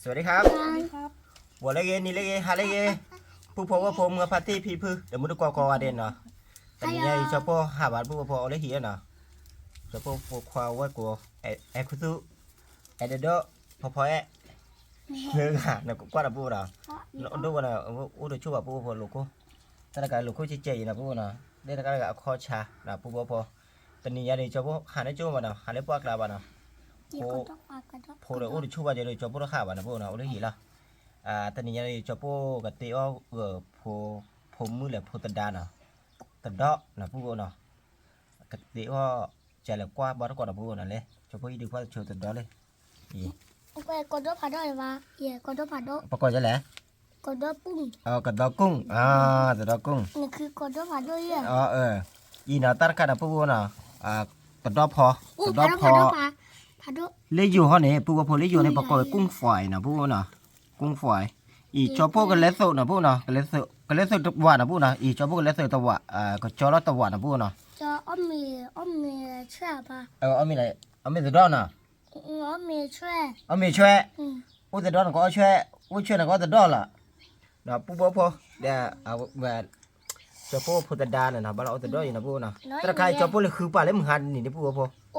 สวัสดีครับ ဝီၤလၢဂ့ၤ နံၤလၢဂ့ၤ ဟါလၢဂ့ၤ ပုၢ်ဖိဝဲၢ်ဖိ မုၢ်ဖါတံၢ်ဖံဖု ဒီးမုၢ်တကိးကိးဂၤဒဲးနီၤ, တနံၤညါအံၤ ကၠီပိၢ်ဟးဘၣ်ပုၢ်ဖိ အီၤလၢဟံၣ်နီၤ, ကၠီပိၢ်ဖိခွါဝဲၢ်ကိး အဲၣ်ခူသူၣ် အဲၣ်ဒိးဒိၣ် ဖီဖီအဲၣ် လၢဂၤ နကကွၢ်ဒီးပုၢ်ဖိဒီး နအိၣ်ဒိၣ်ဝဲဒီး အိၣ်တဆူၣ်ဘၣ်ပုၢ်ဖိလိၤကိၢ်, တၢ်တကးလိၤကိၢ်ကဲကဲအံၤနီၤ ပုၢ်ဖိနီၤ, လၢတကးတဂၤအခီဆါနီၤ ပုၢ်ဖိဖိ, တနံၤညါန့ၣ် ကၠီပိၢ်ဟးန့ၢ်ကၠိမးနီၤ ဟးလၢပှၢ်ကျါဘၣ်နီၤ, ဖိဒီးအိၣ်တဆူၣ်ဘၣ်ကဲဒီး ကၠီပိၢ်တဟးဘၣ်နီၤ ပုၢ်ဖိနီၤ အိၣ်လၢဟံၣ်လီၤ, တနံၤညါန့ၣ် ကၠီပိၢ်ကတ့အီၣ်ဂၢၢ်ဖိ ဖိမုၣ်လဲၣ် ဖိသဒါနီၤ, သဒီၣ်နီၤ ပုၢ်ဖိနီၤ, ကတ့အီၣ် ကလဲၤကွၢ်ဘီတကိးနီၤ ပုၢ်ဖိနီၤ လဲၤ ကၠီပိၢ်ဟံၣ်ဒုးကွၢ်တဆိးသဒီၣ်လံ, ကဒီဖးဒိၣ်ဘၣ် ကဒီဖးဒိၣ် ပကိးယလဲၣ် ကဒီကုၢ် ကဒီကုၢ် သဒီၣ်ကုၢ် နကဒီဖးဒိၣ် အံၤနီၤ တၢ်တခါနီၤ ပုၢ်ဖိနီၤ, သဒီၣ်ဖီ သဒီၣ်ဖီ လၢယိၤဟီန့ၣ် ပုၢ်ဖိဖိ လၢယိၤန့ၣ် ပကိးဝဲကုၢ်ဖီနီၤ ပုၢ်ဖိနီၤ, ကုၢ်ဖီ, အံၤ ကၠီပိၢ်ကလဲၤသုးနီၤ ပုၢ်ဖိနီၤ, ကလဲၤသုးတဝးနီၤ ပုၢ်ဖိနီၤ, အံၤ ကၠီပိၢ်ကလဲၤသုးတဝး, ကကၠီလီၤတဝးနီၤ ပုၢ်ဖိနီၤ, အီၣ်မ့ၤသဒီၣ်နီၤ အီၣ်မ့ၤဆွဲ, အိၣ်သဒီၣ်နကအီၣ်ဆွဲ, အိၣ်ဆွဲနကအီၣ်သဒီၣ်လီၤ, ပုၢ်ဖိဖိ, ဒီး ကၠီပိၢ်ဖိသဒါန့ၣ်နီၤ ဘၣ်လီၤအိၣ်သဒီၣ်အံၤနီၤ ပုၢ်ဖိနီၤ, တၢ်တခါအံၤ ကၠီပိၢ်လဲၤဃုပာ်လၢမုၢ်ဟါတနံၤန့ၣ် ပုၢ်ဖိဖိ, ဒ်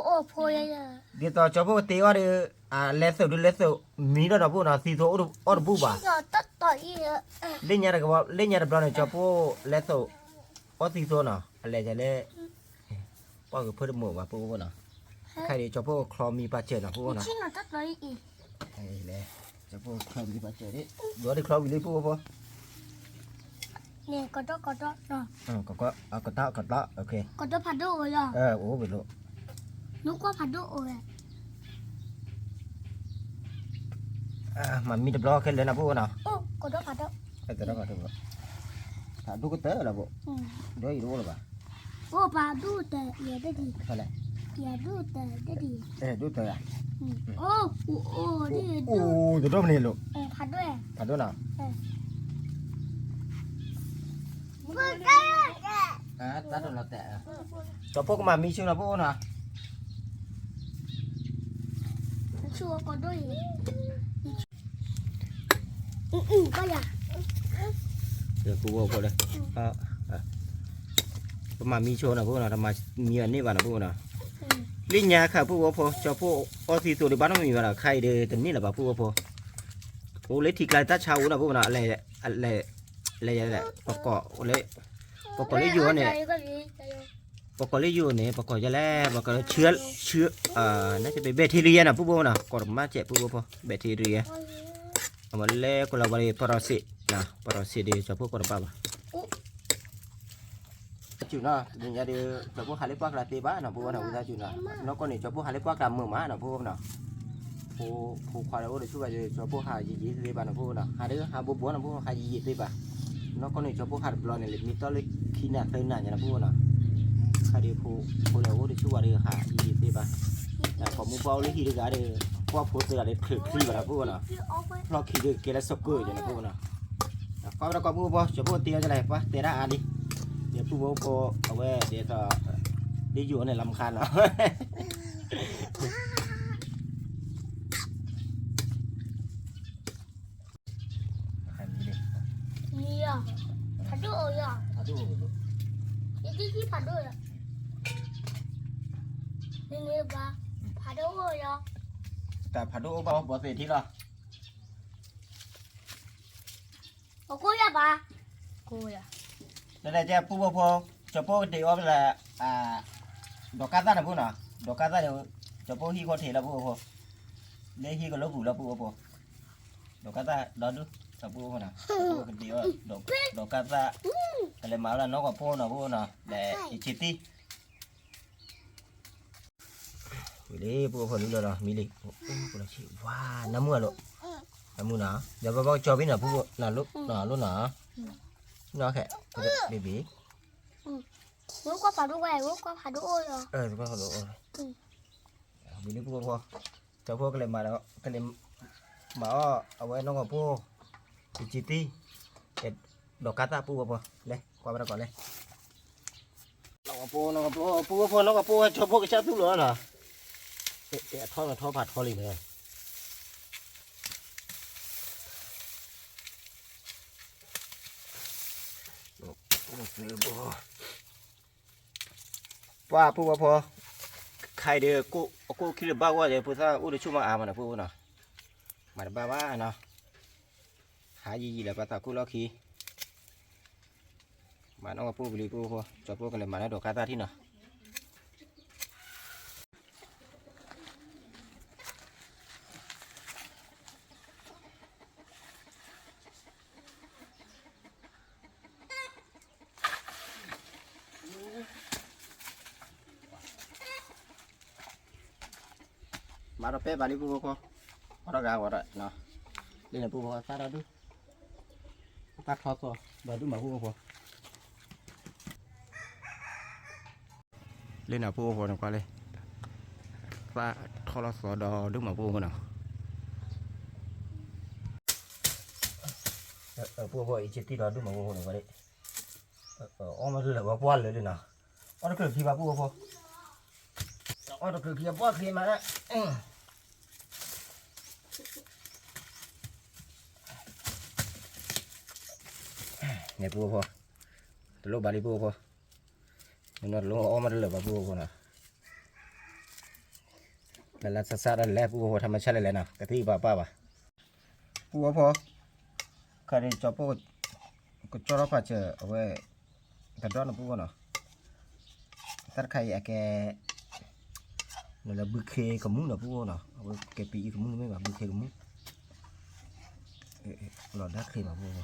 သိးကၠီပိၢ်ကတ့အီၣ်ဒီး လဲၤသုးဒုးလဲၤသုး မံဒီးနီၤ ပုၢ်ဖိနီၤ သံသိအီၣ်တဘူၣ်ဘၣ်, လၢညါတကဘီ လၢညါတဘျီန့ၣ် ကၠီပိၢ်လဲၤသုး အီၣ်သံသိနီၤ အလဲၤယလဲၣ် ပှၢ်ကဖၢတမုာ်ဘၣ် ပုၢ်ဖိနီၤ, ခဲအံၤ ကၠီပိၢ်ချီမံပာ်စၢၤနီၤ ပုၢ်ဖိနီၤ, လဲၤ ကၠီပိၢ်ချီမံပာ်စၢၤဒ် ဒိးဒ်ချီဝံၤလံ ပုၢ်ဖိဖိ, ကတီၢ်ကတီၢ်, ကတီၢ်ကတီၢ်, ကတီၢ်ဖးဒိၣ်အိၣ်လီၤ, အိၣ်ဝဲလိၤ, နကွၢ်ဖးဒိၣ်အိၣ်ဝဲ မၤမံတဘျီခဲလၢာ်နီၤ ပုၢ်ဖိနီၤ, ကတီၢ်ဖးဒိၣ်, ဖးဒိၣ်ကတၢၢ်လီၤ ပုၢ်, ဒီးအံၤတအိၣ်လၢၤဘၣ်, အိၣ်ဖးဒိၣ်တၢၢ် ယဲဒၣ်ဒံး, ယဲဒၣ်တၢၢ်ဒၣ်ဒံး, ဒိၣ်တၢၢ်ဧါ, အိၣ် အိၣ် အိၣ် တဒိၣ်မနုၤလဲၣ်, ဖးဒိၣ်, ဖးဒိၣ်နီၤ တၢ်တလီၤတဲာ်, ကၠီပိၢ်ကမၤမံဆူနီၤ ပုၢ်ဖိနီၤ, ပုၢ်ဖိဖိလၢ ပမၤမံဆိနီၤ ပုၢ်ဖိနီၤ, တမၤမံအန့ၣ်ဘၣ်နီၤ ပုၢ်ဖိနီၤ, လၢညါခါ ပုၢ်ဖိဖိ ကၠီပိၢ်အီၣ်သံသိဒီး ဘၣ်နီတမံၤဘၣ်ဒီး ခါအံၤဒီး တန့ၢ်လၢၤဘၣ် ပုၢ်ဖိဖိ, အိၣ်လၢထံကျါတၢ်ဆါအိၣ်နီၤ ပုၢ်ဖိနီၤ, လဲၤ လဲၤ လဲၤ ပကိးလၢယိၤန့ၣ်, ပကိးလၢယိၤန့ၣ် ပကိးယလဲၣ် ပကိးလၢဆှၢ ဆှၢ နဘဲထ့ရံယဲနီၤ ပုၢ်ဖိနီၤ, ကိးတမၣ်စဲး ပုၢ်ဖိဖိ ဘဲထ့ရံယဲ, အမ့ၢ်လၢကလီၤဝါဒီး ပရီးစ့း, ပရီးစ့းဒီး ကၠီပိၢ်ကိးတဘၣ်ဘၣ် စူၤနီၤ တနံၤညါဒီး ကၠီပိၢ်ဟးလၢပှၢ်ကျါသ့ဘၣ်နီၤ ပုၢ်ဖိနီၤ, ဝံသးစူၤနီၤ, နီၢ်ကီၢ်န့ၣ် ကၠီပိၢ်ဟးလၢပှၢ်ကျါမုာ်မးနီၤ ပုၢ်ဖိနီၤ, ဖိခွါဒီးအိၣ်တဆူၣ်ဘၣ်ဒီး ကၠီပိၢ်ဟးယံာ်ယံာ်သ့ဘၣ်နီၤ ပုၢ်ဖိနီၤ, ဟးဒီးဟးဘိဘိနီၤ ပုၢ်ဖိ ဟးယံာ်ယံာ်သ့ဘၣ်, နီၢ်ကီၢ်န့ၣ် ကၠီပိၢ်ဟးတဘျီန့ၣ် လၢမံတီၢ်လၢခံနၤသၢနၤညါနီၤ ပုၢ်ဖိနီၤ, ခါဒီးဖိ ဖိလၢအိၣ်တဆူၣ်ဘၣ်ဒီးဟးယံာ်ယံာ်သ့ဘၣ်, တၢ်ပိာ်မုၣ်ပှၢ်အိၣ်လၢဟံၣ်တဂၤဒီး ပှၢ်ဖိသၢဂၤဒီးချုးချံဘၣ်နီၤ ပုၢ်ဖိနီၤ ဖျီၣ်ခံဒီးကဲလၢစီၤကၢၢ်န့ၣ် ပုၢ်ဖိနီၤ, ကွၢ်ဝဲဒၣ်ကီး ပုၢ်ဖိ ကၠီပိၢ်တ့အီၣ်ကလဲၣ် ပှၤတဲဒၣ်အါလံ, ဒီးပုၢ်ဖိဖိ အဝဲဒ်သိး လၢယိၤန့ၣ် လီၤမခါနီၤ မံယီၤ, ဖးဒိၣ်အိၣ်ယီၤ, ယတံၢ်ဖးဒိၣ်ယီၤ, မ့မ့ၢ်ဘၣ်, ဖးဒိၣ်အိၣ်ယီၤ, တၢ်ဖးဒိၣ်အိၣ်ဘၣ် ဘီသ့ၣ်ထံလီၤ, အကိၢ်ယၤဘၣ်, ကိၢ်ယၤ, တဲတဲ ပုၢ်ဖိဖိ, ကၠီပိၢ်ကတ့အီၣ်လၢ ဒီးကါသၣ်နီၤ ပုၢ်နီၤ, ဒီးကါသၣ်န့ၣ် ကၠီပိၢ်ဟံၣ်ခိၣ်ထံးလီၤ ပုၢ်ဖိဖိ, လၢဟံၣ်ကလိပူၤလီၤ ပုၢ်ဖိဖိ, ဒီးကါသၣ်ဒီဒူၣ် ဒီးပုၢ်ဖိနီၤ, ကတ့အီၣ် ဒီးကါသၣ်, ကလဲၤမၤဝဲဒၣ်နီၢ်ကီၢ်ပိၢ်နီၤ ပုၢ်ဖိနီၤ, လဲၤအ့ၣ်ဆံတံၢ် ဝံၤလံ ပုၢ်ဖိ နုာ်လီၤနီၤ မံလံ, ဝါ နၢမူအလိၤ, နၢမူနီၤ, ဒီးဘၣ်ဘၣ်ကၠီဘံနီၤ ပုၢ်ဖိ နလိၣ်နီၤ နီၤ, ခဲ ဘံဘံ, ဝဲကွၢ်ဖးဒိၣ်ဝဲ ဝဲကွၢ်ဖးဒိၣ်အိၣ်လီၤ, ကွၢ်ဖးဒိၣ်အိၣ်လီၤ, ဝံၤလံ ပုၢ်ဖိ ကၠီဖိကလဲၤမၤဒီး ကလဲၤမၤအီၣ် အဝဲနီၢ်ကီၢ်ပိၢ် ယစံတံၢ် ဒီးကါသၣ် ပုၢ်ဖိဖိ လဲၤကွၢ်ဝဲဒၣ်ကီးလဲၣ်, နီၢ်ကီၢ်ပိၢ် နီၢ်ကီၢ်ပိၢ် ပုၢ်ဖိ နီၢ်ကီၢ်ပိၢ် ကၠီဖိကစၢ်သူၣ်လီၤနီၤ, အထီၣ်ထီၣ်ဖးထီလံန့ၣ် ပှၤပှၤဖိ, ခါအံၤဒီး အကိၣ်ခံလၢဘၣ်ဂီၢ်ဒီး ဖိသၣ်အိၣ်တဆိၣ်မၤအါမးနီၤ ဖိဖိနီၤ, မၤတဘၣ်ဘၣ်နီၤ, ဟးယံာ်ယံာ်လၢပှၤသးကိၣ်လီၢ်ခံ, မၤနီၣ်ကပိၢ်ပလံၤ ဖိဖိ, ကၠီၤပိၢ်ကလဲၤမၤနီၣ်ဒိးခါသၣ်ထံၣ်နီၤ. မၤဒီးပဲဘၣ်လံ ဖိဖိဖိ, အီၣ်တဂၤဝဲဒၣ်, လၢန့ၣ် ဖိဖိ သၣ်ထီၣ်ဒု, သၣ်ထီၣ်သီဒီးဒုးမၤ ဖိဖိဖိ. လၢန့ၣ် ဖိဖိဖိန့ၣ် ကွၢ်လံ, သၣ်ထီၣ်လီၤသီဒီးဒုးမၤ ဖိဖိဖိနီၤ. ဖိဖိ အံၤဆံတံၢ်ဒီးဒုးမၤ ဖိဖိဖိန့ၣ် ကွၢ်လံ, အီၣ်မ့ၢ်လၢာ်ဝဲပှၢ်လၢာ်လံနီၤ, အီၣ်တချုးခံဘၣ် ဖိဖိဖိ, အီၣ်တချုးခံအပှၢ်ခံမး, န့ၣ် ဖိဖိဖိ, တလိၣ်ဘၣ်လံ ဖိဖိဖိ, နနီၢ်တလိၣ်အီၣ်မ့ၢ်တလၢာ်ဘၣ် ဖိဖိဖိနီၤ, လၢလၢဆးဆးဒၣ်လဲၣ် ဖိဖိဖိ ထါမဆါလဲၣ်လဲၣ်နီၤ ကသံၣ်ပာ်ပာ်ဘၣ်. ဖိဖိဖိ, ခါဒံးကၠီၤပိၢ် ကကၠီထီၣ်ဖးစၢၤအဝဲ တဒီန့ၣ် ဖိဖိနီၤ, တၢ်တခါအံၤအကဲ နလၢဘုခ့ကမူၣ်နီၤ ဖိဖိနီၤ, အဝဲကဲပံအံၤကမူၣ်န့ၣ်မ့ၢ်ဘၣ် ဘုခ့ကမူၣ်, လီၤဒါခ့ဘၣ် ဖိဖိ,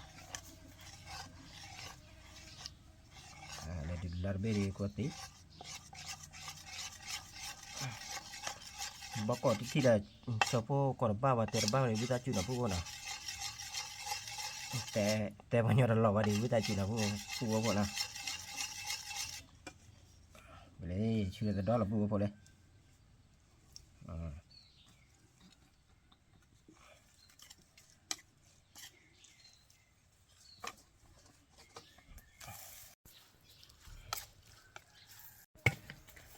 လဲၤဒုးလၢတဘ့ၣ်ဒံး ကွၢ်သ့ ဘၣ်ကိးတထံၣ်ဒီး ကၠီၤဖိကိးတဘၣ်ဘၣ် တဲတဘၣ်ဘၣ်ဒီး ဝံသးစူၤနီၤ ဖိဖိနီၤ, တဲပှၤညီတလီၤဘၣ်ဒီး ဝံသးစူၤနီၤ ဖိဖိဖိနီၤ, လၢဆူလၢတဒီလီၤ ဖိဖိဖိလၢ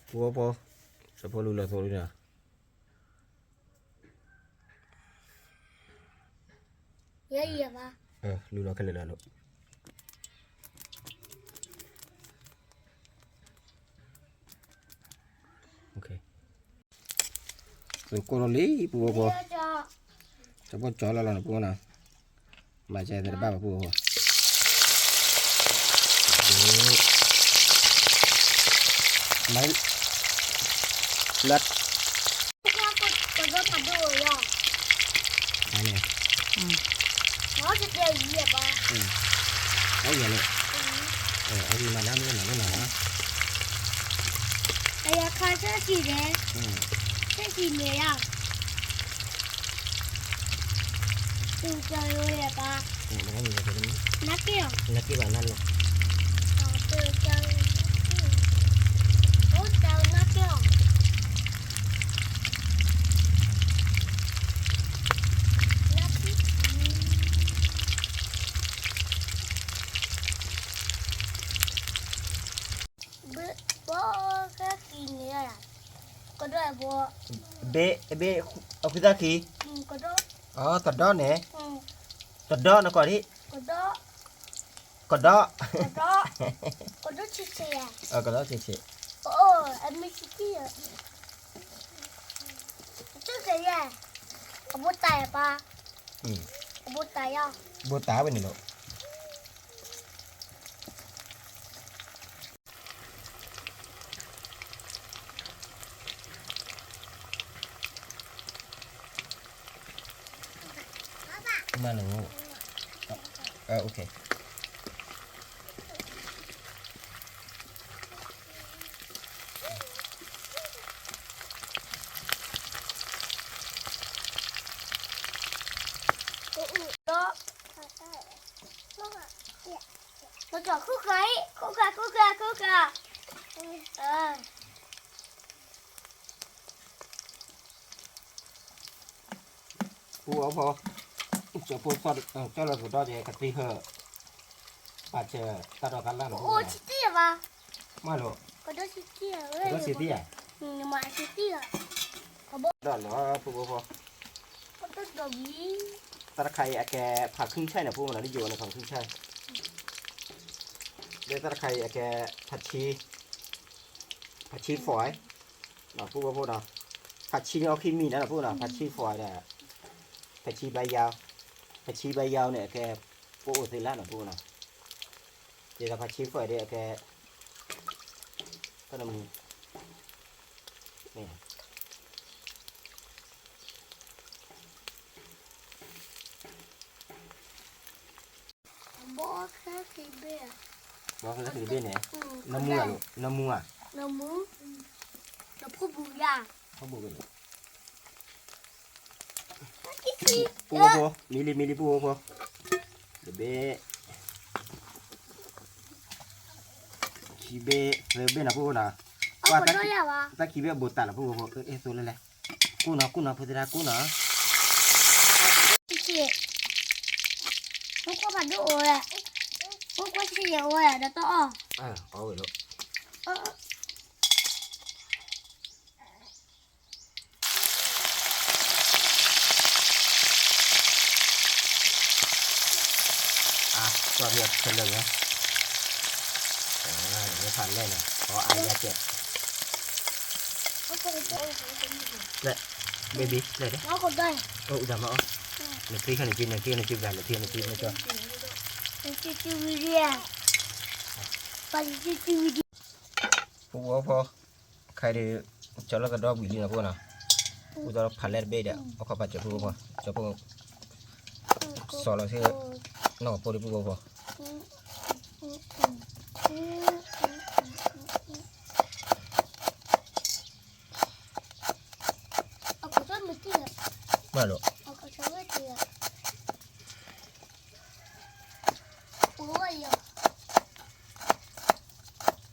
ဖိဖိဖိ, ကၠီၤဖိလူလီၤသိလံနီၤ, ယဲယဲဘၣ်, လူလီၤခဲလၢာ်လီၤလိၤ, သုးကိၢ်လီၤလံ ဖိဖိဖိ, ကၠီၤဖိကၠီၤလီၤလီၤနီၤ ဖိဖိနီၤ, မၤစဲသ့တဘၣ်ဘၣ် ဖိဖိ, မၤ လၢ ကဒိဖးဒိၣ်ယီၤ, န့ၣ်, အီၣ်ယၤန့ၣ်, အီၣ်ယၤမၤနၤမ့ၢ်နၤမ့ၢ်နၤ, အယၤခါဆၢစံးလဲၣ်, ဆၢစံးန့ၣ်ယၤ, တူၢ်ကၢၤယိၤယၤပၢ်, နၢ်က့ၢ်အီၤ, နၢ်က့ၢ်ဘၣ်နၢ်လီၤ, တူၢ်ကၢၤ, အိၣ်တၢ်နၢ်က့ၢ်အီၤ ဘ့ၣ်, ဘ့ၣ်, အဃုသၣ်ခံ, တဒီန့ၣ်, တဒီနကိးဒံး, ကဒီ, ကဒီဆံးဆံး, ကဒီဆံးဆံး, အဘိတၢ်ယၤပၢ်, အဘိတၢ်ဝဲန့ၣ်လီၤ. မၤနၢၤ, ခိၣ်ဃာ်, ခိၣ်ဃာ်, ခိၣ်ဃာ်, ခိၣ်ဃာ်, အဖိ, ကၠီၤဖိ ကၠီလီၤသဒီးကသ့ဟၢ, ပာ်စၢၤတၢ်ဒီးကလၢ်လီၤ, မၤလိာ်, ကဒီဆံးသံဧါ, ဒီးလီၤဖိဖိဖိ, တၢ်တခါအံၤအကဲဖးခုၣ်ဆဲန့ၣ် ဖိမနီၤ လၢယိၤန့ၣ် ဖးခုၣ်ဆဲ အ လၢတၢ်တခါအံၤအကဲ ဖါဆံ ဖါဆံ foil နီၤ ပုၢ်ဖိဖိနီၤ, ဖါဆံန့ၣ်အီၣ်ခံမံၤနီၤ နီၤ ပုၢ်နီၤ, ဖါဆံ foil ဒီး ဖါဆံ ဘါယါ, ဖါဆံ ဘါယါ န့ၣ် အကဲ ပအိၣ်သ့လၢနီၤ ပုၢ်နီၤ, ဒ်သိးဖါဆံ foil ဒီးအကဲ တၢ်နမူ ဘီခဲကတဘ့ၣ်န့ၣ်, နမူဧါ, နမူဧါ, နမူ, နဖိဘူးယၤ, ဖိဘူးက့ၤ, ပုၢ်ဖိဖိ, မံလံ မံလံ ပုၢ်ဖိဖိ, တဘ့ၣ်, ခံဘ့ၣ် သၢဘ့ၣ်နီၤ ပုၢ်ဖိနီၤ, တၢ်ခံဘ့ၣ်အဘူးတၢ်လီၤ ပုၢ်ဖိဖိ, အဲၣ်သိလၢလဲၣ်, ကိၢ်နီၤ ကိၢ်နီၤ ဖိသဒါ ကိၢ်နီၤ မ့ၢ်ကွၢ်ဖးဒိၣ်အိၣ်ဝဲ, မ့ၢ်ကွၢ်ဆံးဆံးအိၣ်ဝဲဒီးတအီၣ်, အဝဲလီၤ, အၢ ကွၢ်ဖဲဆဲးလၢာ်ညါ, ဖးလဲၢ်န့ၣ် အီၣ်အါယါကဲး, လဲၣ်, baby လဲၣ်, အိၣ်အူတၢ်မၤအီၣ်, နချံခါနက့ နချံခါနက့ဘျး နချံခါနက့နကီ, ပှၤလံၤတံၢ်တံၢ်ဝံၤဒံး, ပုၢ်ဖိဖိ, ခဲအံၤဒီး ကၠီလၢကဒီဝံၤလံနီၤ ပုၢ်ဖိနီၤ, အိၣ်ဒီးဖးလဲၢ်တဘ့ၣ်ဒီး အိၣ်ခိးပာ်စၢၤ ပုၢ်ဖိဖိ, ကၠီဖိ စီၤလီၤဆ့ နီၢ်ကဖိဒီး ပုၢ်ဖိဖိ မၤလိာ် ပတ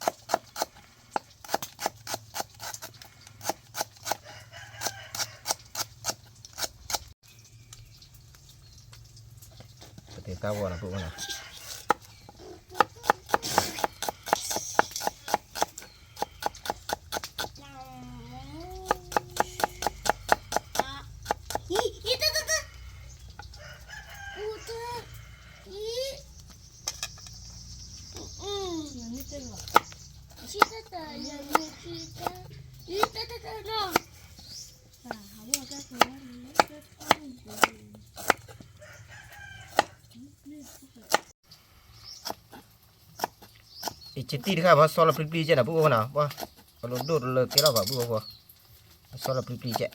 ဲတၢ်ဝီနီၤ ပုၢ်ဖိနီၤ, အံၤ ကတံၢ်တခါ ပှၤစီလီၤပျံၤပျံၤကဲနီၤ ပုၢ်ဖိနီၤ, ပှၤ အလိၣ်ဒိၣ်တလၢကဲလီၤဘၣ် ပုၢ်ဖိ, စီလီၤပျံၤပျံၤကဲ,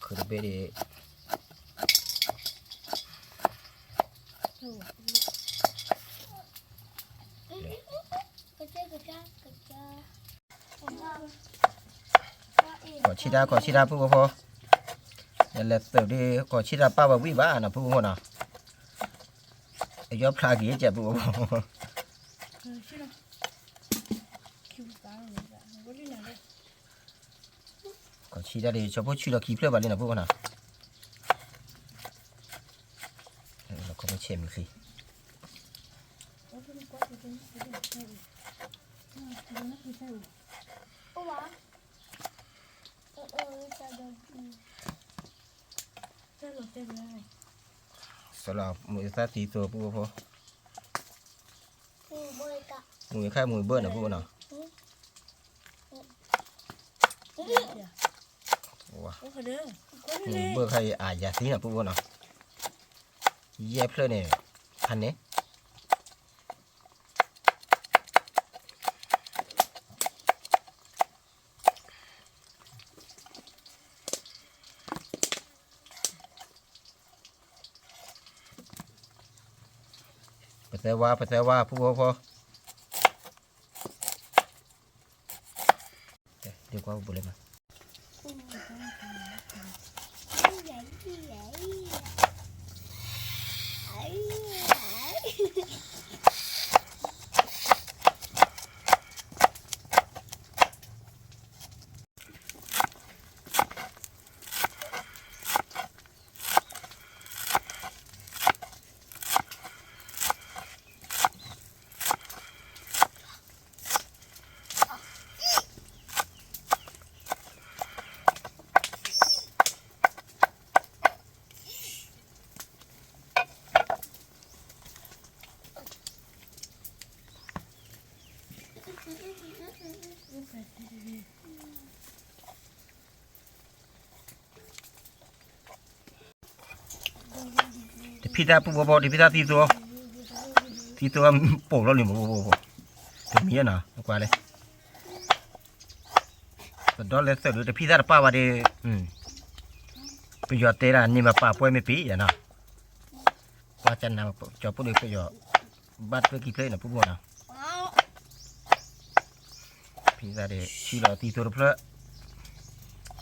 ခုတဘ့ၣ်ဒံး, ကီၢ်ဆံတၢ် ကီၢ်ဆံတၢ် ပုၢ်ဖိဖိ, နလဲၤသုးဒ် ကီၢ်ဆံတၢ်ပာ်ဝဲဝံၣ်ဘၣ်နီၤ ပုၢ်ဖိနီၤ, အယီဖျါက့ၤကဲ ပုၢ်ဖိဖိ, ကီၢ်ဆံတၢ်ဒ် ဆီဖိဆံးလီၤခံဖျၢၣ်ဘၣ်လံနီၤ ပုၢ်ဖိနီၤ, လီၤခီဖျိဆဲးမုၢ်ချံ စီၤလီၤမုၢ်သၣ်သံသိ ပုၢ်ဖိဖိ, မုၢ်ခါမုၢ်ဘၢၣ်နီၤ ပုၢ်ဖိနီၤ, မုၢ်ဘၢၣ်ခါအံၤ အယၤသံနီၤ ပုၢ်ဖိနီၤ, ယဲၢ်ဖျၢၣ်န့ၣ် ဖးန့ၣ် ပသဲဝါ ပသဲဝါ ပုၢ်ဖိဖိ, ဒ်ကွၢ်ပူၤလၢမး အ ဖံသၣ်ပူဖိဖိ တဖံသၣ်သံသိ, သံသိပိာ်လီၤလံမ့ၢ်ဖိဖိဖိ, တမံၤနီၤ ကွၢ်လဲၣ်, ပဒီလၢသၢၣ်ဒုးတဖံသၣ်တပာ်ဘၣ်ဒီး, ပယီၤတဲဒၣ်န့ၣ်မ့ၢ်ပာ်ပှဲၤမ့ၢ်ပံၤယၤနီၤ, ပှၤကနၣ်ကၠီၤပိၢ်ဒီးပယီၤ ဘၣ်တဖျၢၣ်ခံဖျၢၣ်နီၤ ပူဖိနီၤ ဖံသၣ်ဒီး ဆူလီၤသံသိတဖျၢၣ်,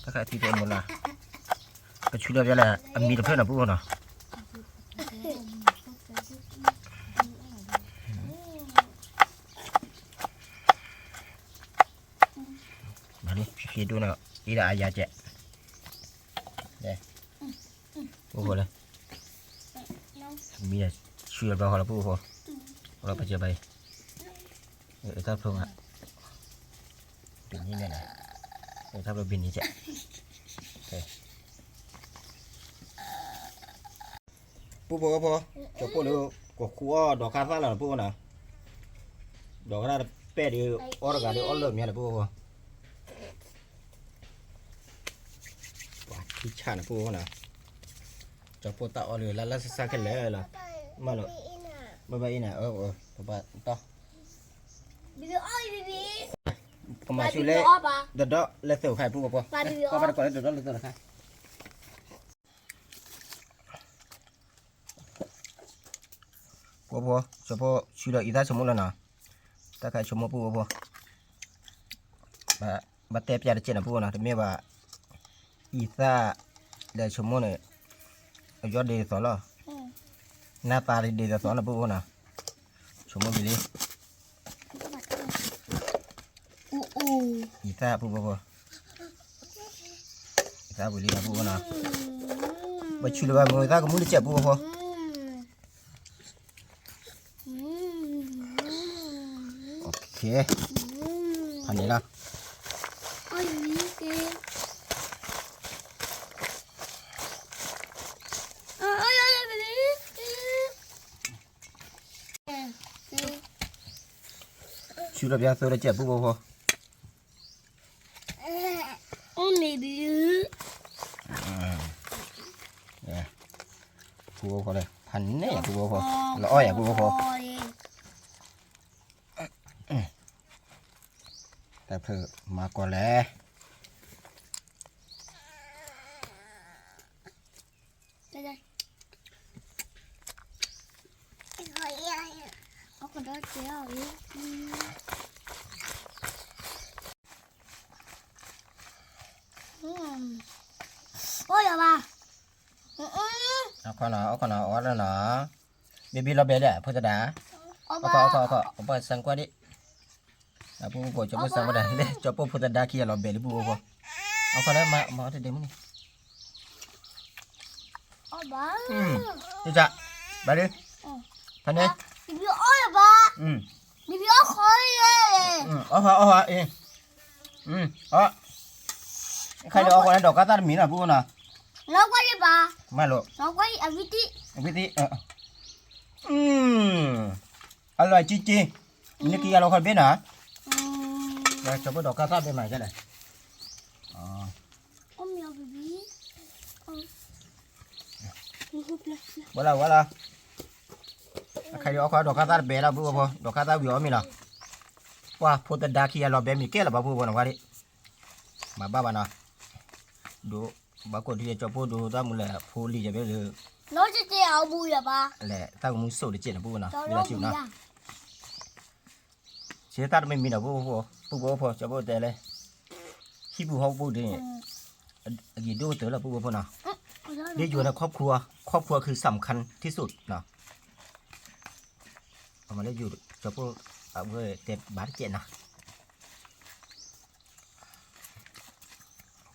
တၢ်ခါသံသိအမိၢ်လၢ်, ကဆူလီၤဘၣ်လၢအမံၤတဖျၢၣ်နီၤ ပူဖိနီၤ, မၤလံ ဖံဖံဒိၣ်နီၤ အံၤဒၣ်အယၤကဲး, ပူဖိလၢ မံၤဆူလီၤဘၣ်ဃီလီၤ ပူဖိ, အလီၤပစၢၤဘၣ်အံၤ, တၢ်ဖျိမး, ဘံၤနံၤန့ၣ်, တၢ်ဖျိဘံၤနံၤကဲး, ပူဖိဖိ, ကၠီၤပိၢ်ဒီး ကခူအီၣ်ဒီးခါသၣ်လီၤ ပူဖိနီၤ, ဒီးခါသၣ်တပဲာ်ဒီး အီၣ်တဂၤဒီးအီၣ်လၢာ်မးလီၤ ပူဖိဖိ, ပှၤထံဆၣ်န့ၣ် ပူဖိနီၤ, ကၠီၤပိၢ်တၢ်အီၣ်ဒီး လၢလၢဆါဆါခဲလၢာ်လီၤ, မၤလီၤ, ဘၣ်ဘၣ်အံၤန့ၣ်, ပဘၣ်တီၢ်, ပမၤဆူလဲၣ်, တဒီလၢသၢၣ်ခါ ပူဖိဖိ, ပဘၣ်တကိးလၢတဒီလၢသၢၣ်ခါ ပူဖိ, ကၠီၤပိၢ်ဆူဒီးအံၤသၣ်ဆိကမိၣ်လီၤနီၤ, တၢ်ခါဆိကမိၣ် ပူဖိဖိ, ဘၣ်တဲပျၢ်တကဲးနီၤ ပူဖိနီၤ, တမ့ၢ်ဘၣ် အံၤသၣ်ဒီးဆိကမိၣ်န့ၣ်, အယီၢ်ဒ်သိးလီၤ, နၢ်သးဒ်သိးလီၤ ပူဖိနီၤ, ဆိကမိၣ်ဝံၤလံ အံၤသၣ် ပူဖိဖိ, အံၤသၣ်ဝံၤလံနီၤ ပူဖိနီၤ, ပဆူလၢၤဘၣ်မ့ၢ်သၣ်ကမူၣ်တကဲး ပူဖိဖိ, ဖးန့ၣ်လီၤ, ဆူဒီးပျၢ်သိတကဲး ပူဖိဖိ, အိၣ်န့ၣ်ဒုး, ပူဖိဖိလၢ ဖးန့ၣ် ပူဖိဖိ, လၢအီၣ်ယၤ ပူဖိဖိ, တၢ်ဖျၢၣ်မၤကီးလဲၣ် အိၣ်ယၤဘၣ်, အခီနီၤ အခီနီၤ အီၣ်လၢနီၤ, ဘံဘံလီၤဘဲဒၣ် ဖိသဒါ, အခီ အခီ အခီ ပှၤစၢ်ကွၢ်ဒံး, ပူဖိ ကၠီၤပိၢ်စၢ်ကွၢ်ဒၣ် ကၠီၤပိၢ်ဖိသဒါခံဂၤလီၤဘဲလံ ပူဖိဖိ, အခီလၢမၤအီၣ်တဒ့မုၢ်န့ၣ် ဘၣ်လံ, ဖးန့ၣ်, အီၣ်ဟါ အီၣ်ဟါအံၤ, အီၣ်, ခဲအံၤဒီးအီၣ်ဃီန့ၣ် ဒီးကါသၣ်တမံၤနီၤ ပူဖိနီၤ, မၤလိာ်, အဝံသံး, အလီၤကံကံ, မ့ၢ်နကံအလီၤခီတဘ့ၣ်နီၤ, ကၠီၤပိၢ်ဒီးကါသၣ်ဘ့ၣ်မးကလဲၣ်, ဝဲလီၤ ဝဲလီၤ, အခဲအံၤဒီးအီၣ်ဃီဒီးကါသၣ်တဘ့ၣ်လီၤ ပူဖိဖိ, ဒီးကါသၣ်ဝံၤအီၣ်မ့ၤလီၤ, ပှၤဖိသဒါခံဂၤလီၤဘဲမ့ၤကဲလၢၤဘၣ် ပူဖိဖိနီၤ ဝဲဒၣ်, မၤဘၣ်ဘၣ်နီၤ, ဒိး, ဘၣ်ကိးဒ်လဲၣ် ကၠီၤပိၢ်ဒိးတၢ်မူလၢဖိလံၤယဘ့ၣ်လၢ, လဲၤသၣ်ကမူစိးတကဲးန့ၣ် ပူဖိနီၤ, ဝဲဒၣ်ဆူနီၤ ဆ့သၣ်တမံၤမံၤဒီး ပူဖိဖိ, ပူဖိဖိ ကၠီၤပိၢ်တဲလဲၣ်, ဟံၣ်ပူၤဟီၣ်ပူၤဒ်န့ၣ်, အဂ့ၤဒိၣ်ကတၢၢ်လီၤ ပူဖိဖိနီၤ, လၢယိၤန့ၣ် ครอบครัว ครอบครัวคือสำคัญที่สุดနီၤ, အမၤလၢယိၤ ကၠီၤပိၢ် အဝဲတဲဘၣ်တကဲးနီၤ,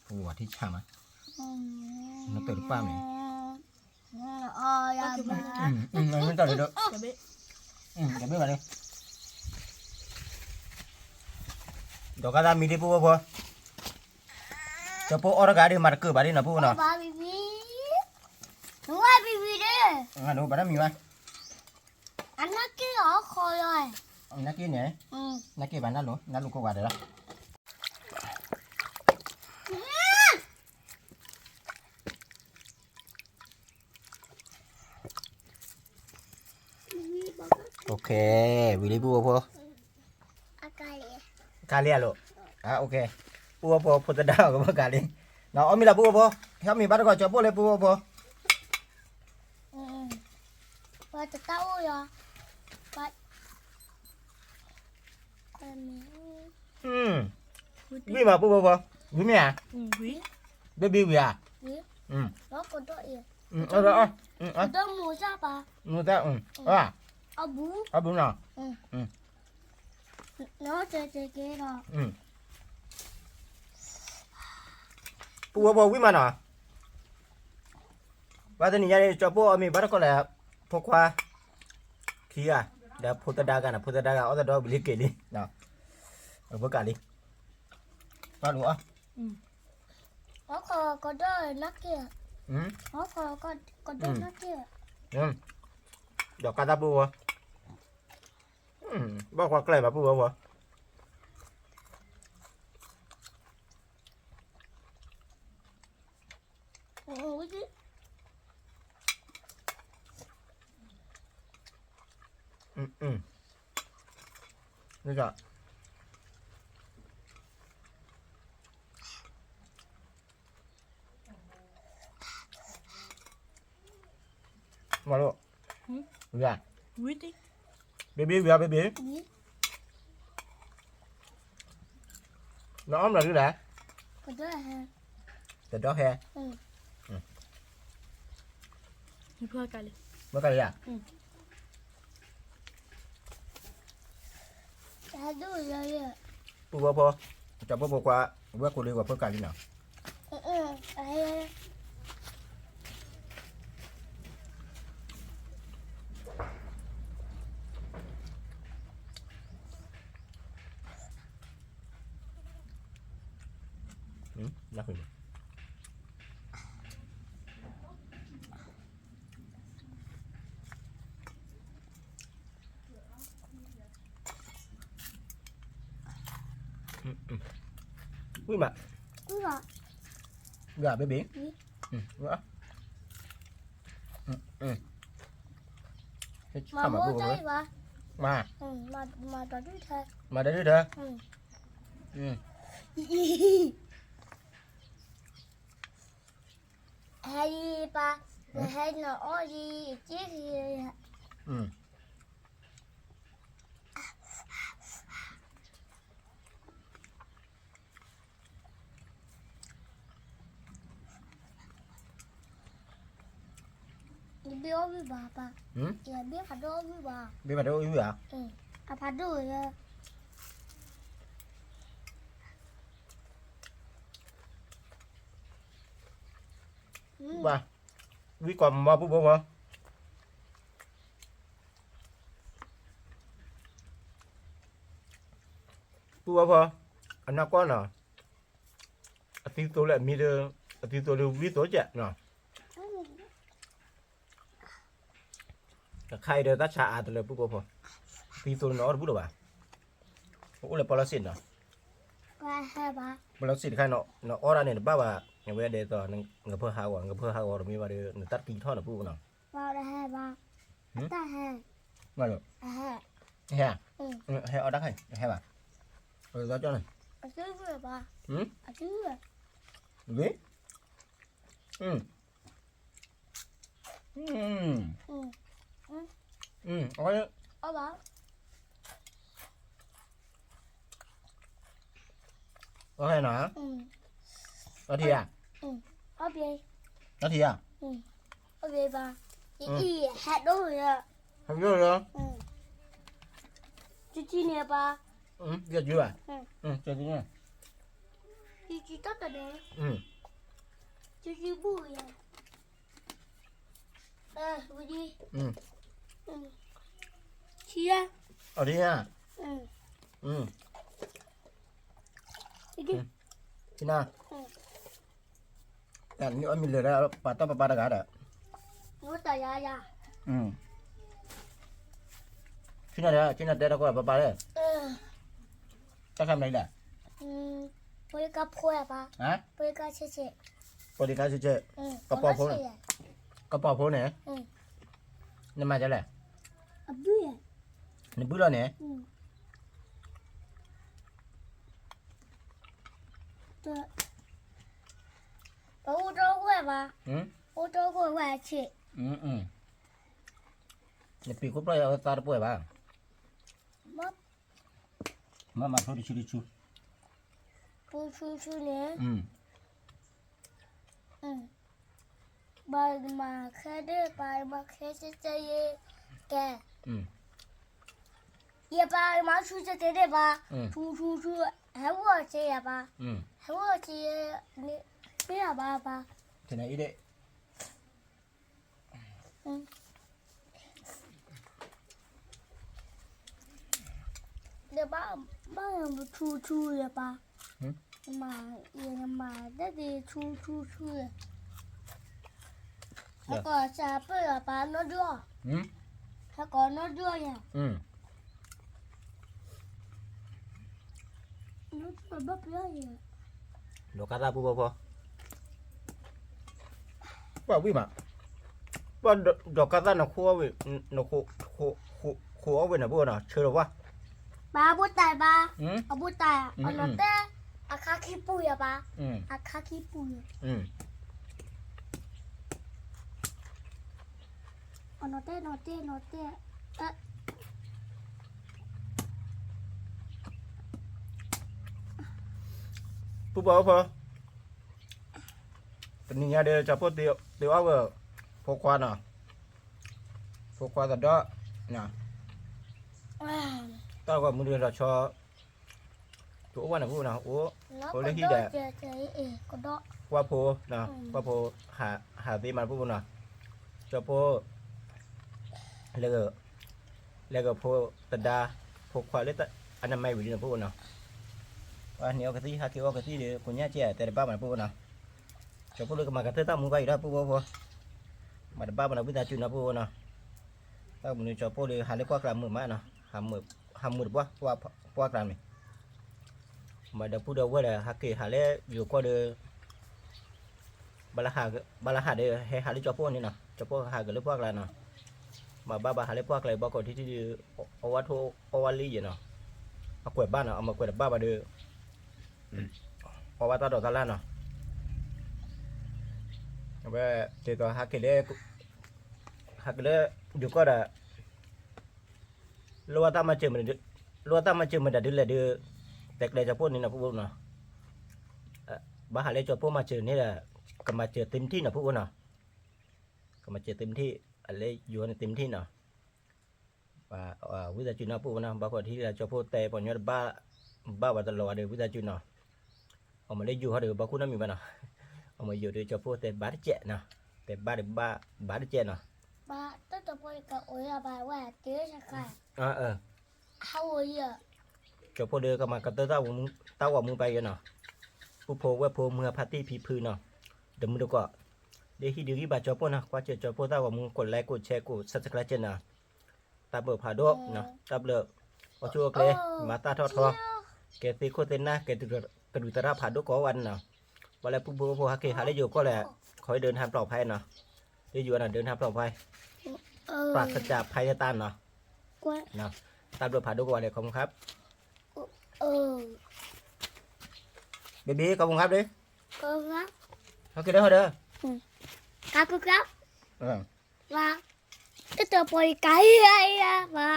ပဝၤထံဆၣ်မး, နတၢ်တပၢ်မ့ၢ် မ့ၢ်တၢ်ဒ်, တဘ့ၣ်ဘၣ်လံ, ဒီးကါသၣ်မံၤလံ ပူဖိဖိ, ကၠီၤပိၢ်အီၣ်တဂၤဒီး မၤတကၢၢ်ဘၣ်ဒ်နီၤ ပူဖိနီၤ, ဘၣ်တၢ်မံၤဘၣ်, အနၢ်က့န့ၣ်, နၢ်က့ဘၣ်နၢ်လိၤ နၢ်လိၤကိးဂၤဒဲးလီၤ. ဝံၤလံပုၢ်ဝဲၢ်ဖိ, ကါလံဧါလိၤ, ပုၢ်ဝဲၢ်ဖိဖိသဒါအီၤကဘၣ်ကါလံ, အီၣ်မ့ၤလီၤပုၢ်ဝဲၢ်ဖိ, ဟဲမ့ၤဘၣ်တကိးကၠီပိၢ်လၢပုၢ်ဝဲၢ်ဖိ, ပှၤတတၢ်အိၣ်ယီၤ, ဝံၣ်မးပုၢ်ဝဲၢ်ဖိ, ဝံၣ်မ့ၢ်ဧါ, ဘ့ၣ်ဘ့ၣ်ဝံၤဧါ, ကဒိၣ်အံၤ, ကဒိၣ်မူစၢ်ပၢ်, မူစၢ်, အီၣ်ဘူး, အီၣ်ဘူးနီၤ, နီၤတဲတဲကဲဒီး, ပုၢ်ဝဲၢ်ဖိဝံၣ်မးနီၤ, ဘၣ်တနံၤညါန့ၣ် ကၠီပိၢ်အီၣ်မ့ၤဘၣ်တကိးလၢ ဖိခွါ ခံဂၤ, ဒီးဖိသဒါဂၤနီၤ, ဖိသဒါဂၤအီၣ်သဒီးဝံၤလံက့ၤလံ, အဘၣ်ကါလံ, ဘၣ်လူၤအီၣ်, ကဒိၣ်နီၢ်က့ၢ်, ကဒိၣ်နီၢ်က့ၢ်, ဒီးကါသၣ်ပုၢ်ဝဲၢ်, ဘၣ်ခွါကျဲဘၣ်ပုၢ်ဝဲၢ်ဖိ မၤလိ, ဝံၤ, ဘ့ၣ်ဘ့ၣ်ဝံၤဧါ ဘ့ၣ်ဘ့ၣ်, နအီၣ်မ့ၤလီၤဒုလဲၣ်, တဒီဟဲ, ဘၣ်ကါလံဧါ, ပုၢ်ဝဲၢ်ဖိ, ကၠီပိၢ်ဖိခွါ, ဝဲၢ်ကိးလံဝဲၢ်ဖိကါလံနီၤ ဝံၣ်မး, ဝံၣ်ဧါ ဘ့ၣ်ဘ့ၣ်, ဝံၣ်, မၤ, မၤဒီဒုၣ်ထၢ, ဟဲယံၤပၢ်, ဟဲနအီၣ်ယံၤ, ယဘ့ၣ်အီၣ်ဝံၣ်ဘၣ်ပၢ်, ယဘ့ၣ်ဖးဒိၣ်အီၣ်ဝံၣ်ဘၣ်, ဘ့ၣ်ဖးဒိၣ်အီၣ်ဝံၣ်ဧါ, အဖးဒိၣ်ဧါ ဝံၣ်ကိးမးပုၢ်ဖိဖိ, ပုၢ်ဖိဖိ, အနီၢ်ကီၢ်နီၤ, အသံသိလၢအမံဒီး, အသံသိလၢဝံၣ်သိကဲးနီၤ, တခါအံၤဒီးတၢ်ဆါအါတလၢပုၢ်ဖိဖိ, သံသိလၢနအီၣ်တဘူၣ်လၢၤဘၣ်, အိၣ်လၢပီလီစ့နီၤ, ပီလီစ့တခါ, နအီၣ်ဒၣ်န့ၣ်တဘၣ်ဘၣ်, နဝဲဒဲးသိး, နကဖၢဟးဂီၤ, နကဖၢဟးဂီၤတမ့ၢ်ဘၣ်ဒီး နတၢ်တကံထီၣ်န့ၣ်ပုၢ်ဖိနီၤ, ဟဲ, ဟဲအီၣ်တၢ်ခါအံၤ ဟဲဘၣ်, ဝံၣ်, အီၣ်နီၤ, အီထံဧါ, အီထံဧါ, ဟဲဒိၣ်လီၤ, ဟဲဒိၣ်လီၤ, ကကံန့ၣ်ပၢ်, ကကံဘၣ်, ကကံန့ၣ်, ကကံတၢ်တန့ၣ်, ကကံဘူၣ်ယၤ အီၤဒ်ဧါ, နအီၣ်မ့ၤလၢာ်ဒၣ် ပာ်တီၢ်ပပၢ်တဂၤဒီး, ယၤယၤ, ဆ့ၣ်နီၤတဲ, ဆ့ၣ်နီၤတဲတၢ်ကီၢ်ပပၢ်လဲၣ်, တၢ်ခါမနုၤလဲၣ်, ပှၤကါဖိပၢ်, ပှၤကါဆဲးဆဲး, ပှၤကါဆဲးဆဲး, ကပီၤဖိန့ၣ်, ကပီၤဖိန့ၣ်, နမၤဒ်လဲၣ်, အဘုၣ်ယၤ နဘုလီၤန့ၣ်, ပအိၣ်တဝဲၢ်ဘၣ်, အိၣ်တဝဲၢ်ဝဲဆံး, နပံၤခိၣ်ဖျီၣ်ယသးတပှဲၤဘၣ်, မ့ၢ်မၤဖိတဆူတဆူ, ဖိဆူဆူန့ၣ် ပှၤမၤခဲဒၣ် ပှၤမၤခဲစဲစဲယဲကဲ, ယပှၤမၤဆူစဲစဲဒၣ်ပှၤ, ဆူဆူဆူ, ဟဲဝဲစဲယပှၤ, ဟဲဝဲစဲယ, မ့ၢ်ယဘၣ်ပှၤ, ဒီးဘၣ် ဘၣ်ယပထူထူယပၢ်, ယမၤ ယမၤတၢ်ဒ်ထူထူထူယ, ဟဲကီၢ်စၢ်ပၢၢ်ယပၢ်နီၢ်ဒွၣ်, ဟဲကီၢ်နီၢ်ဒွၣ်ယၤ, နီၢ်ဒွၣ်ဘၣ်ပျၢ်ယၤ, ဒီးကါသၣ်ပူဖိဖိ ပှၤဝံၣ်မး, ပှၤဒီးကါသၣ်နခိၣ်အီၣ်ဝဲ, နခိၣ်, ခိၣ်အီၣ်ဝဲန့ၣ် ပှၤနီၤ ဆၢလီၤဝဲ, ပှၤအဘိတၢ်ဘၣ်, အဘိတၢ်, အနီၢ်တဲ, အခါခံပူၤယပၢ်, အခါခံပူၤယ, အနီၢ်တဲ နီၢ်တဲ နီၢ်တဲ, ပူဖိဖိ တနံၤညါဒီး ကၠီၤဖိသ့အီၣ်ဝဲ, ဖိခွါနီၤ, ဖိခွါသဒီ, တၢ်ဂီၤမူဒီးလီၤဆီ, တအိၣ်ဝဲန့ၣ်ပူဖိနီၤ, အိၣ်လၢဟံၣ်ဒီး, ကွၢ်ဖိ, ကွၢ်ဖိ, ဟးသ့မးပူဖိနီၤ, ကၠီၤဖိ လဲၤ, လဲၤကဖိသဒါ, ဖိခွါလၢအနမံၤဝံၤလံနီၤပူဖိနီၤ, ပှၤန့ၣ်အီကသံၣ် ဟဲက့ၤအီကသံၣ်ဒီး ကိးညါကဲတဲတဘၣ်မးပူဖိနီၤ, ကၠီၤဖိလၢကမၤကတၢၢ်တၢ်မူဘၣ်အံၤဒီးပူဖိဖိ, မၤတဘၣ်မးနီၤ ဝံသးစူၤနီၤပူဖိနီၤ, တၢ်မနုၤကၠီၤဖိဒီး ဟးလၢပှၢ်ကျါမုာ်မးနီၤ, ဟးမုာ်တဘၣ် ပှၢ်ကျါမ့ၢ် မၤဒီပုၢ်ဒီဝဲၢ်ဒီး ဟးက့ၤဟးလၢယိၤကီၢ်ဒီး, ဘၣ်လၢဟးဒီး ဟဲဟးလၢကၠီၤဖိန့ၣ်နီၤ, ကၠီၤဖိဟးက့ၤလၢပှၢ်ကျါနီၤ, မၤဘၣ်ဘၣ်ဟးလၢပှၢ်ကျါ ဘၣ်ကိးထံထံဒီး, အဝဲထိအဝဲလံယဲနီၤ, အကွဲးဘၣ်နီၤ အမၤကွဲးတဘၣ်ဘၣ်ဒီး, အဝဲတၢ်ဒိးတၢ်လၢ်နီၤ, အဝဲတဲသိးဟးက့ၤလၢ, ဟးက့ၤလၢယိၤကီၢ်ဒီး လိၣ်ဘၣ်တၢ်မၤစၢၤမတၤဒုလဲၣ်ဒီး, တဲကျဲကၠီၤဖိန့ၣ်နီၤပူဖိနီၤ, ဘၣ်ဟးလၢကၠီၤဖိမၤစၢၤန့ၣ်ဒီး, ကမၤစၢၤတ့ၢ်မထံၣ်နီၤပူဖိနီၤ, ကမၤစၢၤတ့ၢ်မထံၣ်, အလဲယိၤန့ၣ်တ့ၢ်မထံၣ်နီၤ, ဝံသးစူၤနီၤပူဖိနီၤ ဘၣ်ကိးထံဒီး ကၠီၤဖိတဲပှၤညီတဘၣ်, ဘၣ်ဝဲတလီၤဝဲဒီး ဝံသးစူၤနီၤ, အမၤလၢယိၤဟီဒီး ဘၣ်ခိၣ်နီတမံၤဘၣ်နီၤ, အမၤယိၤဒီးကၠီၤဖိတဲဘၣ်တကဲးနီၤ, တဲဘၣ်ဒီးဘၣ်, ဘၣ်တကဲးနီၤ, ဘၣ်တၢ်တပှဲၤကအိၣ်ယၤဘၣ်ဝဲတ့ၢ်စခါ, ကၠီၤဖိဒီးကမၤကတၢၢ်တၢ်ဂီၤမူ, တၢ်ဂီၤမူပာ်ယဲနီၤ, ပုၢ်ဖိဝဲၢ်ဖိမုၢ်အဖါတံၢ်ဖံဖုနီၤ, တမုၢ်တကိး, လၢဟံၣ်ဒုးဂံၢ်ဘၣ်ကၠီၤဖိနီၤ ကွၢ်စၢၤကၠီၤဖိတၢ်ဂီၤမူ ကိးlike ကိးshare ကိးsubscribe နီၤ, တၢ်ဘျုးဖးဒိၣ်နီၤ, တၢ်ဘျုး, အိၣ်ဆူၣ်အိၣ်ချ့, မၤတၢ်ထီၣ်ထီ, ကဲသ့ခိၣ်သ့နၢ် ကဲကဒုးသရၣ်ဖးဒိၣ်ကိးဂၤဒဲးနီၤ, ပှၤလၢပုၢ်ဖိဝဲၢ်ဖိဟဲက့ၤဟးလၢယိၤကီၢ်လဲၣ်, ခီဒုးနဟးပျီဖဲနီၤ, လၢယိၤနီၤ ဒုးနဟးပျီဖဲ, ပှၤကစၢ်ဖဲယတၢ်နီၤ, တၢ်ဘျုးဖးဒိၣ်ကိးဂၤဒဲး ขอบคุณครับ, baby ขอบคุณครับดิ, โอเคเด้อเด้อ, ขอบคุณครับ, ว่า, ก็ตัวบริการ, ว่า